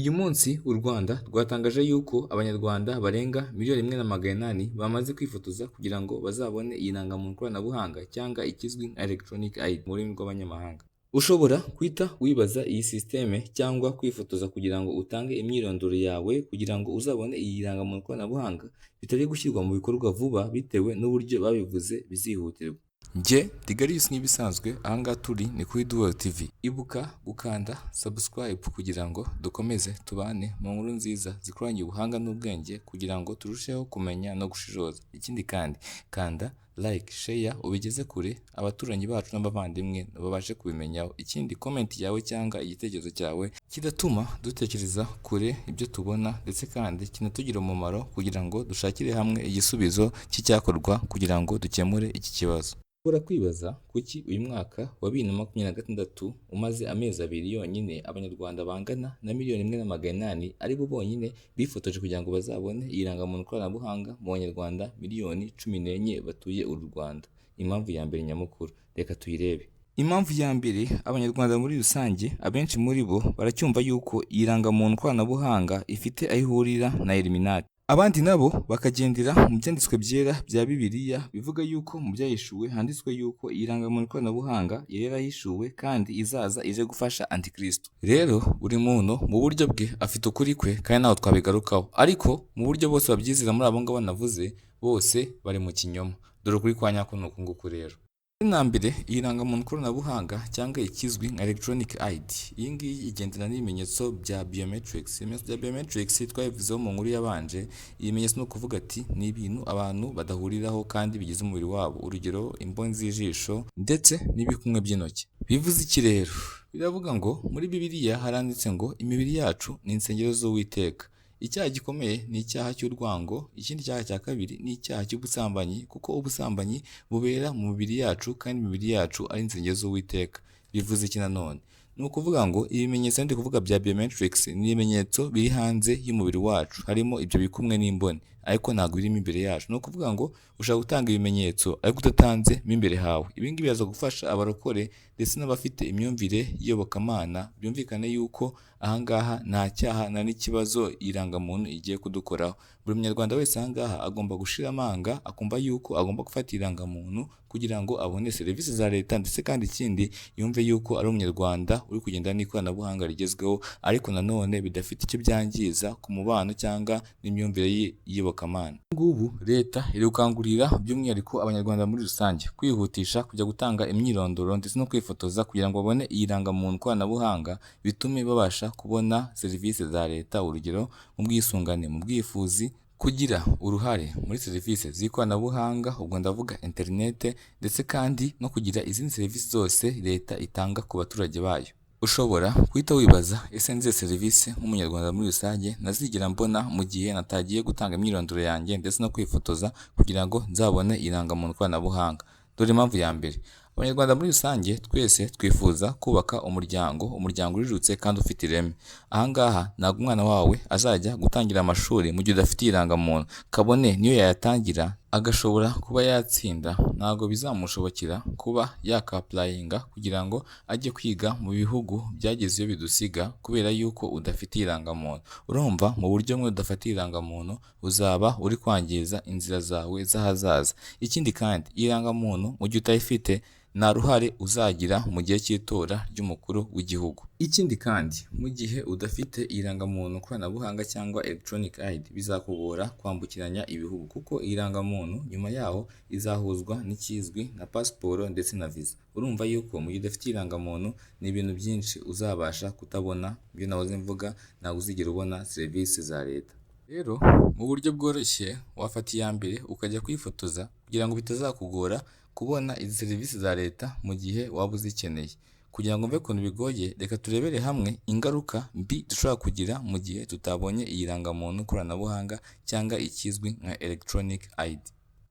Uyu munsi u Rwanda rwatangaje yuko Abanyarwanda barenga 1,800,000 bamaze kwifotoza kugira ngo bazabone iyi ndangamuntu koranabuhanga cyangwa ikizwi nka electronic ID mu rurimi rw'abanyamahanga. Ushobora guhita wibaza iyi sisiteme cyangwa kwifotoza kugira ngo utange imyirondoro yawe kugira ngo uzabone iyi ndangamuntu koranabuhanga bitari gushyirwa mu bikorwa vuba bitewe n'uburyo babivuze bizihutirwa. Njye Digarius nk'ibisanzwe, ahangaha turi ni kuri Duel TV. Ibuka gukanda subscribe kugira ngo dukomeze tubane mu nkuru nziza zikoranye ubuhanga n'ubwenge kugira ngo turusheho kumenya no gushishoza. Ikindi kandi, kanda like, share, ubigeze kure abaturanyi bacu n'abavandimwe babashe kubimenyaho. Ikindi, comment yawe cyangwa igitekerezo cyawe kidatuma dutekereza kure ibyo tubona, ndetse kandi kinatugira umumaro kugira ngo dushakire hamwe igisubizo cy'icyakorwa kugira ngo dukemure iki kibazo. Ushobora kwibaza kuki uyu mwaka wa 2026 umaze amezi 2 yonyine Abanyarwanda bangana na 1,800,000 ari bo bonyine bifotoje kugira ngo bazabone iyi ndangamuntu koranabuhanga mu Banyarwanda miliyoni 14 batuye uru Rwanda. Impamvu ya mbere nyamukuru, reka tuyirebe. Impamvu ya mbere, Abanyarwanda muri rusange abenshi muri bo baracyumva yuko iyi ndangamuntu koranabuhanga ifite aho ihurira na Illuminati. Abandi nabo bakagendera mu byanditswe byera bya Bibiliya bivuga yuko mu byahishuwe handitswe yuko iyi ndangamuntu koranabuhanga yari yarahishuwe kandi izaza ije gufasha Antikristo. Rero buri muntu mu buryo bwe afite ukuri kwe kandi ntaho twabigarukaho, ariko mu buryo bose babyizera muri abo ngabo navuze bose bari mu kinyoma. Dore ukuri kwa nyako ni uku nguku rero. Na mbere, iyi ndangamuntu koranabuhanga cyangwa ikizwi nka electronic ID, iyi ngiyi igendana n'ibimenyetso bya biometrics. Ibimenyetso bya biometrics twabivuzeho mu nkuru yabanje. Ibimenyetso ni ukuvuga ati ni ibintu abantu badahuriraho kandi bigize umubiri wabo, urugero imboni z'ijisho ndetse n'ibikumwe by'intoki. Bivuze iki rero? Biravuga ngo muri Bibiliya haranditse ngo imibiri yacu ni insengero z'Uwiteka. Icyaha gikomeye ni icyaha cy'urwango, ikindi cyaha cya kabiri ni icyaha cy'ubusambanyi, kuko ubusambanyi bubera mu mibiri yacu kandi imibiri yacu ari insengero z'Uwiteka. Bivuze iki nanone? Ni ukuvuga ngo ibimenyetso ndi kuvuga bya biometrics ni ibimenyetso biri hanze y'umubiri wacu, harimo ibyo bikumwe n'imboni, ariko ntabwo birimo imbere yacu. Ni ukuvuga ngo ushobora gutanga ibimenyetso ariko udatanze mo imbere hawe. Ibi ngibi biraza gufasha abarokore ndetse n'abafite imyumvire y'iyobokamana, byumvikane yuko ahangaha nta cyaha nta n'ikibazo irangamuntu igiye kudukoraho. Buri munyarwanda wese ahangaha agomba gushira amanga akumva yuko agomba gufata irangamuntu kugira ngo abone serivisi za leta, ndetse kandi ikindi yumve yuko ari umunyarwanda uri kugenda n'ikoranabuhanga rigezweho, ariko nanone bidafite icyo byangiza ku mubano cyangwa n'imyumvire ye y'iyobokamana. Ubu ngubu leta iri gukangurira by'umwihariko Abanyarwanda muri rusange kwihutisha kujya gutanga imyirondoro ndetse no kwifotoza kugira ngo babone iyi rangamuntu koranabuhanga, bitume babasha kubona serivisi za leta, urugero nk'ubwisungane mu bwifuzi, kugira uruhare muri serivisi z'ikoranabuhanga, ubwo ndavuga interinete, ndetse kandi no kugira izindi serivisi zose leta itanga ku baturage bayo. Ushobora guhita wibaza ese nizihe serivisi nk'umunyarwanda muri rusange ntazigera mbona mu gihe natagiye gutanga imyirondoro yanjye ndetse no kwifotoza kugira ngo nzabone irangamuntu koranabuhanga? Dore impamvu ya mbere. Abanyarwanda muri rusange twese twifuza kubaka umuryango, umuryango ujijutse kandi ufite ireme. Ahangaha ntabwo umwana wawe azajya gutangira amashuri mu gihe udafite irangamuntu, kabone niyo yayatangira agashobora kuba yatsinda, ntabwo bizamushobokera kuba yaka-applyinga kugira ngo ajye kwiga mu bihugu byageze iyo bidusiga kubera yuko udafite irangamuntu. Urumva mu buryo bumwe udafata irangamuntu uzaba uri kwangiza inzira zawe z'ahazaza. Ikindi kandi, irangamuntu mu gihe utayifite nta ruhare uzagira mu gihe cy'itora ry'umukuru w'igihugu. Ikindi kandi, mu gihe udafite irangamuntu koranabuhanga cyangwa electronic ID, bizakugora kwambukiranya ibihugu kuko irangamuntu nyuma yaho izahuzwa n'ikizwi nka pasiporo ndetse na viza. Urumva yuko mu gihe udafite irangamuntu ni ibintu byinshi uzabasha kutabona, ibyo nahoze mvuga, ntabwo uzigera ubona serivisi za leta. Rero mu buryo bworoshye wafata iya mbere ukajya kwifotoza kugira ngo bitazakugora kubona izi serivisi za leta mu gihe waba uzikeneye. Kugira ngo wumve ukuntu bigoye, reka turebere hamwe ingaruka mbi dushobora kugira mu gihe tutabonye iyi rangamuntu koranabuhanga cyangwa ikizwi nka electronic ID.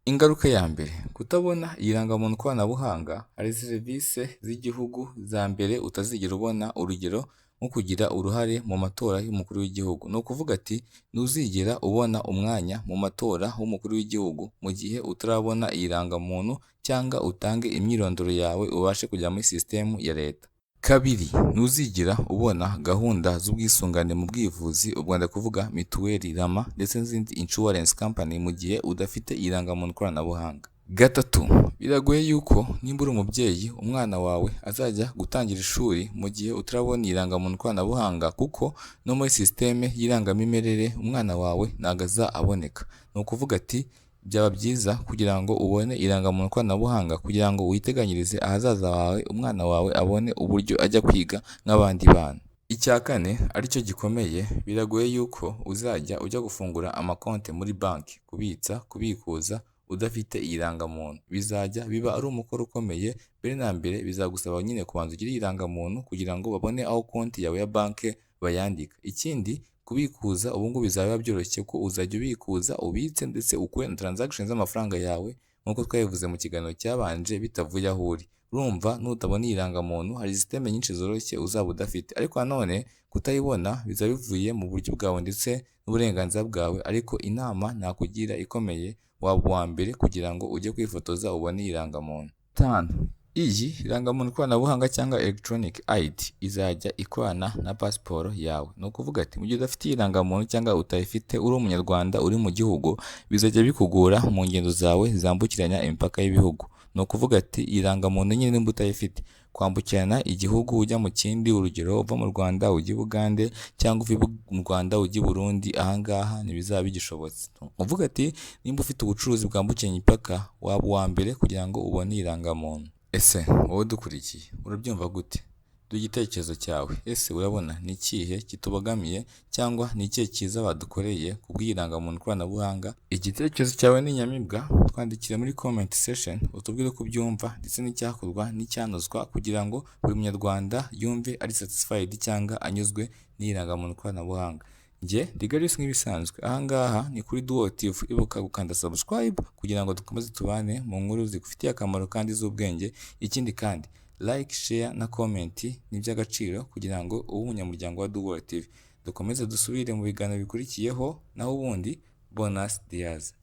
Ingaruka ya mbere, kutabona iyi rangamuntu koranabuhanga, hari serivisi z'igihugu za mbere utazigera ubona, urugero nko kugira uruhare mu matora y'umukuru w'igihugu. Ni ukuvuga ati ntuzigera ubona umwanya mu matora w'umukuru w'igihugu mu gihe utarabona iyi rangamuntu cyangwa utange imyirondoro yawe ubashe kujya muri sisitemu ya leta. Kabiri, ntuzigera ubona gahunda z'ubwisungane mu bwivuzi, ubwo ndakuvuga mituweli, RAMA ndetse n'izindi insurance company, mu gihe udafite irangamuntu koranabuhanga. Gatatu, biragoye yuko nimba uri umubyeyi, umwana wawe azajya gutangira ishuri mu gihe utarabona irangamuntu koranabuhanga, kuko no muri sisiteme y'irangamimerere umwana wawe ntabwo azaboneka. Ni ukuvuga ati byaba byiza kugira ngo ubone irangamuntu koranabuhanga kugira ngo witeganyirize ahazaza hawe, umwana wawe abone uburyo ajya kwiga nk'abandi bana. Icya kane aricyo gikomeye, biragoye yuko uzajya ujya gufungura amakonti muri banki, kubitsa, kubikuza udafite irangamuntu. Bizajya biba ari umukoro ukomeye. Mbere na mbere bizagusaba nyine kubanza ugire irangamuntu kugira ngo babone aho konti yawe ya banki bayandika. Ikindi, kubikuza ubu ngubu bizaba byoroshye ko uzajya ubikuza, ubitse ndetse ukore na transaction z'amafaranga yawe nk'uko twabivuze mu kiganiro cyabanje, bitavuye aho uri. Urumva nutabona iyi rangamuntu, hari sisiteme nyinshi zoroshye uzaba udafite. Ariko nanone kutayibona bizaba bivuye mu buryo bwawe ndetse n'uburenganzira bwawe, ariko inama nakugira ikomeye, waba uwa mbere kugira ngo ujye kwifotoza ubone iyi rangamuntu. Gatanu, iyi rangamuntu koranabuhanga cyangwa electronic ID izajya ikorana na pasiporo yawe. Ni ukuvuga ati mu gihe udafite iyi rangamuntu cyangwa utayifite, uri umunyarwanda uri mu gihugu, bizajya bikugora mu ngendo zawe zambukiranya imipaka y'ibihugu. Ni ukuvuga ati iyi rangamuntu nyine nimba utayifite, kwambukirana igihugu ujya mu kindi, urugero uva mu Rwanda ujya i Bugande cyangwa uva mu Rwanda ujya i Burundi, ahangaha ntibizaba bigishobotse. Uvuga ati nimba ufite ubucuruzi bwambukiranya imipaka, waba uwa mbere kugira ngo ubone iyi rangamuntu. Ese wowe udukurikiye urabyumva gute? Duhe igitekerezo cyawe. Ese urabona ni ikihe kitubogamiye cyangwa ni ikihe cyiza badukoreye ku bw'iyi rangamuntu koranabuhanga? Igitekerezo cyawe ni inyamibwa, twandikire muri comment section utubwire uko ubyumva ndetse n'icyakorwa n'icyanozwa kugira ngo buri munyarwanda yumve ari satisfied cyangwa anyuzwe n'iyi rangamuntu koranabuhanga. Njye ndi Garius nk'ibisanzwe, ahangaha ni kuri Duo TV. Ibuka gukanda subscribe kugira ngo dukomeze tubane mu nkuru zigufitiye akamaro kandi z'ubwenge. Ikindi kandi, like, share na comment ni iby'agaciro kugira ngo ube umunyamuryango wa Duo TV. Dukomeze dusubire mu biganiro bikurikiyeho, naho ubundi, bonus dias.